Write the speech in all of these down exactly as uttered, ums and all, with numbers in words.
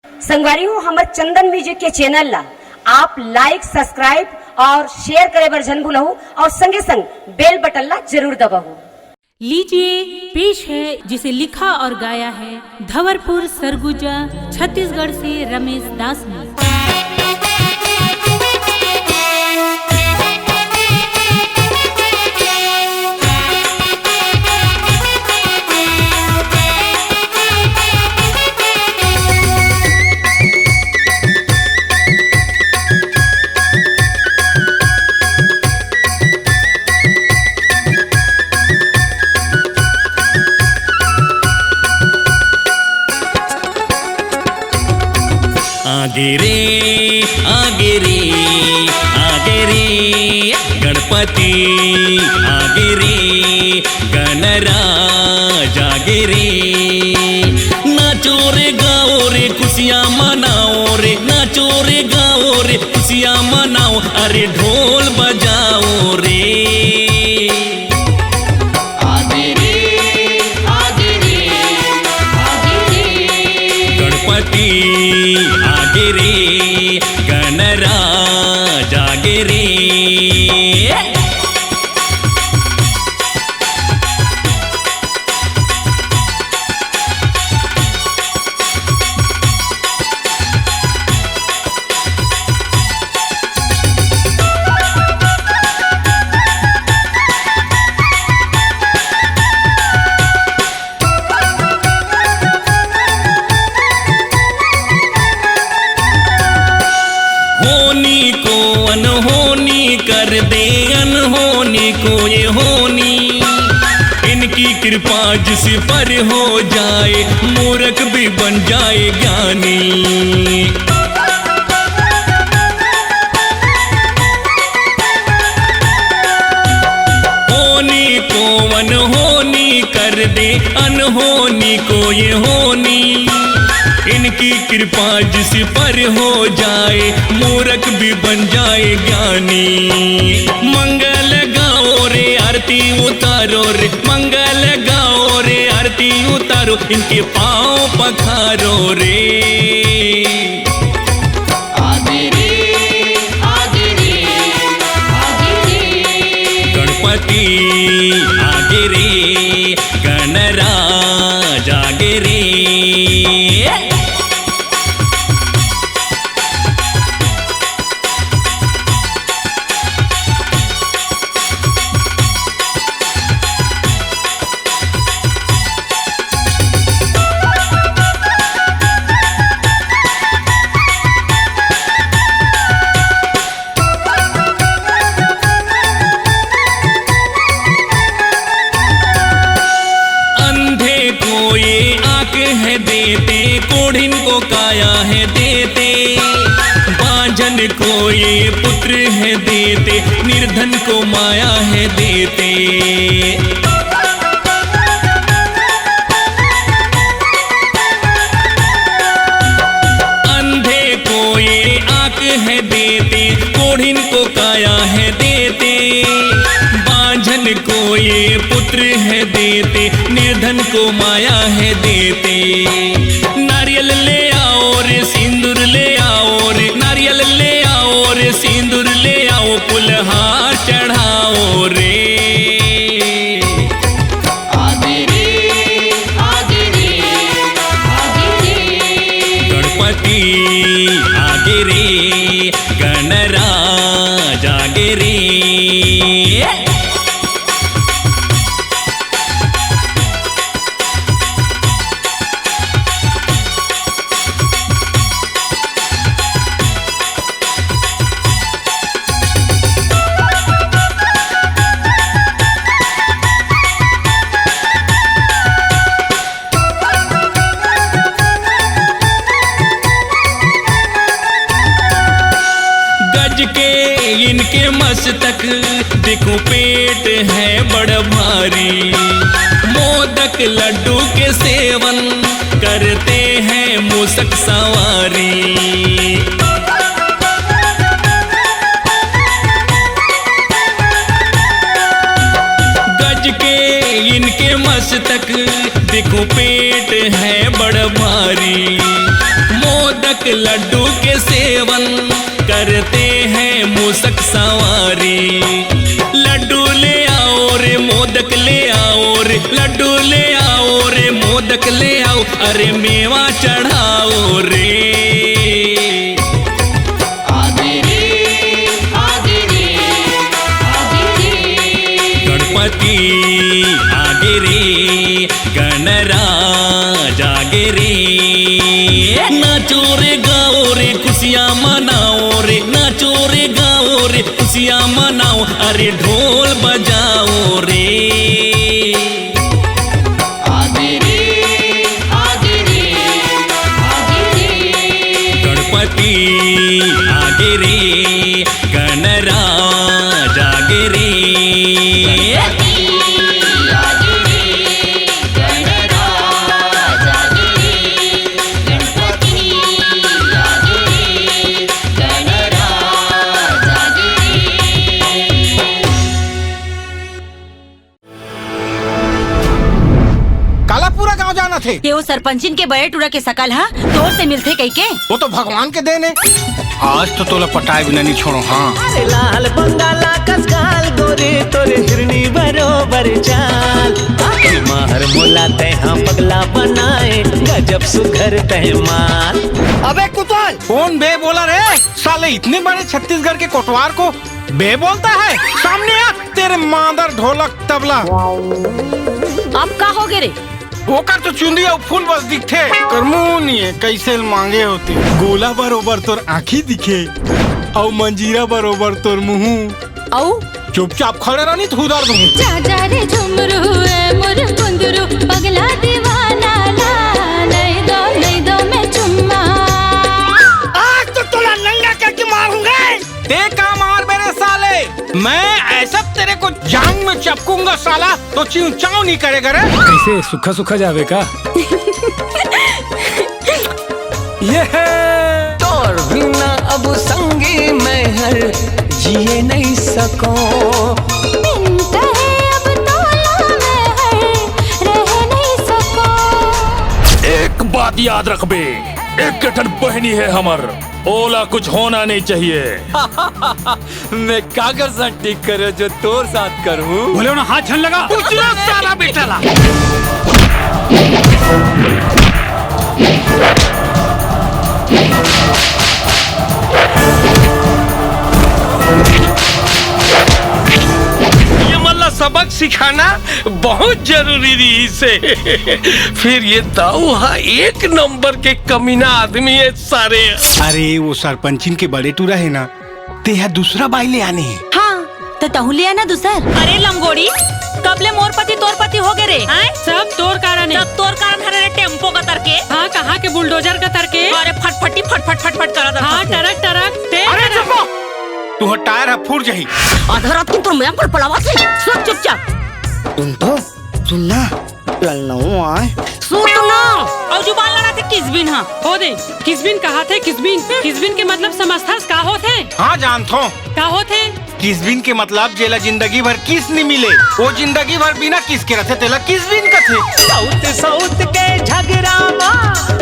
संगवारी हो, हमर चंदन म्यूजिक के चैनल ला आप लाइक, सब्सक्राइब और शेयर करे बर झन भूलहू और संगे संग बेल बटन ला जरूर दबाहू। लीजिए, पेश है, जिसे लिखा और गाया है धवरपुर सरगुजा, छत्तीसगढ़ से रमेश दास ने। आगे रे, आगे रे, आगे रे, गणपति आगे रे, गणराज आगे रे। नाचो रे, गाओ रे, खुशियाँ मनाओ रे, नाचो रे, गाओ रे, खुशियाँ मनाओ, अरे ढोल बजाओ रे। आगे रे, आगे रे, आगे रे। गणपति आगे रे, गणराज आगे रे। होनी को अनहोनी कर दे, अनहोनी को ये होनी। इनकी कृपा जिस पर हो जाए, मूर्ख भी बन जाए ज्ञानी। होनी को अनहोनी कर दे, अनहोनी को ये होनी। इनकी कृपा जिस पर हो जाए, मूर्ख भी बन जाए ज्ञानी। मंगल गाओ रे, आरती उतारो रे, मंगल गाओ रे, आरती उतारो, इनके पाँव पखारो रे। आगे रे, आगे रे, आगे रे। गणपति आगे रे, गणराज आगे रे। अंधे को ये आंख है देते, कोढ़िन को काया है देते, बांझन को ये पुत्र है देते, निर्धन को माया है देते। अंधे को ये आंख है देते, कोढ़िन को काया है देते, बांझन को ये पुत्र है देते, निर्धन को माया है देते। नारियल ले आओ रे, सिंदूर ले आओ रे, नारियल ले आओ रे, सिंदूर ले आओ, पुलहार चढ़ाओ रे। आगे रे, आगे रे, आगे रे। गणपति आगे रे, गणराज आगे रे। गज के इनके मस्तक, देखो पेट है बड़ भारी। मोदक लड्डू के सेवन, करते हैं मूसक सवारी। गज के इनके मस्तक, देखो पेट है बड़ भारी। मोदक लड्डू के सेवन करते हैं मूसक सवारी। लड्डू ले आओ रे, मोदक ले आओ रे, लड्डू ले आओ रे, मोदक ले आओ, अरे मेवा चढ़ाओ रे। आगे रे, आगे रे, आगे रे। गणपति आगे रे, गणराज आगे रे। नाचो रे गाओ रे, खुशियाँ मनाओ रे, नाचो रे गाओ रे, खुशियाँ मनाओ, अरे ढोल बजाओ रे। आगे रे, आगे रे, आगे रे। गणपति आगे रे, गणराज आगे रे। गणपति आगे रे, गणराज आगे रे। गणपति आगे रे, गणराज आगे रे। काला पूरा गांव जानत हे। ते ओ सरपंचिन के बड़े टूरा के सकल ह तोर से मिलथे कहिके? वो तो भगवान के देन हे। आज तो तोला पटाए बिना नहीं छोड़ो, हाँ। अरे लाल बंगाला कस गाल गोरे तोरे हिरनी बरोबर चाल। आखिर माहर मोला तैं हाँ पगला बनाए गजब सुघर तैं माल। अबे कुतल! कौन बे बोला रे? साले इतने बड़े छत्तीसगढ़ के कोटवार को बे बोलता है? सामने आ तेरे मादर ढोलक तबला। अब का हो गे रे? ओकर तो चुंदी अउ फूल बस दिखथे। कर मुंह नहीं है, कैसे मांगे होते। गोला बरोबर तोर आँखी दिखे, अउ मंजीरा बरोबर तोर मुंह। अउ? चुपचाप खड़े रह, नहीं तो उधर दूंगी। जा जा रे झुमरू ए मोर कुंदरू, पगला दीवाना ला, नहीं दो, नहीं दो मैं चुम्मा। आज तो तोला नंगा करके मारूंगा। ते का मार मेरे साले, मैं ऐसा तेरे को जांग में चपकूंगा साला, तो चिंव चाव नहीं करेगा रे। कैसे सुखा सुखा जावे का? ये है। तोर बिना अब संगी मैं हर जिए नहीं सको। बिन कहे अब तोला मैं हर रह नहीं सको। एक बात याद रखबे, एक ठन बहनी है हमर, ओला कुछ होना नहीं चाहिए। मैं काकर साथ ठीक करे जो तोर साथ करूं? बोले ना, हाथ झन लगा। उजला साला बेटा ला। ये मन ला सबक सिखाना बहुत जरूरी रहिस हे। फिर ये दाऊ हा एक नंबर के कमीना आदमी हे सारे। अरे वो सरपंचिन के बड़े टूरा हे ना, तेहा दूसरा बाई ले आने हे। हाँ, त तहूँ ले आना दूसर। अरे लंगोड़ी, कब ले मोर पति तोर पति हो गे रे? आय? सब तोर कारण हे। सब तोर कारण हरे रे, टेम्पो कतर के। हाँ, कहाँ के बुलडोजर कतर के। अरे फटफटी फटफट फटफट करत हाँ, रथे। टरक टरक, ते अरे टरक। चुप हो! तुहर टायर ह फूट जाही। आधा रात के तोर मया पर पलावा से। सुन चुपचाप। सुन तो, सुन ना। ललनऊ आय। सुन तो ना। अउ जुबान लड़ाथे किसबिन हा। हो दे, किसबिन कहाथे किसबिन। किसबिन के मतलब समझथस का होथे? हाँ, जानथों। का होथे? किसबिन के मतलब जेला जिंदगी भर किस नि मिले, वो जिंदगी भर बिना किस के रथे, तेला किसबिन कथे। सउत सउत के झगरा मा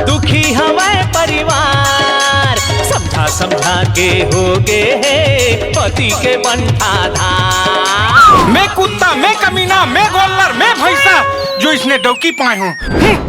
दुखी हवय परिवार, समझा समझा के हो गे हे पति के बंठा धार। मैं कुत्ता, मैं कमीना, मैं गोल्लर, मैं भैंसा, जो इसने डौकी पाए हूँ। हम्म।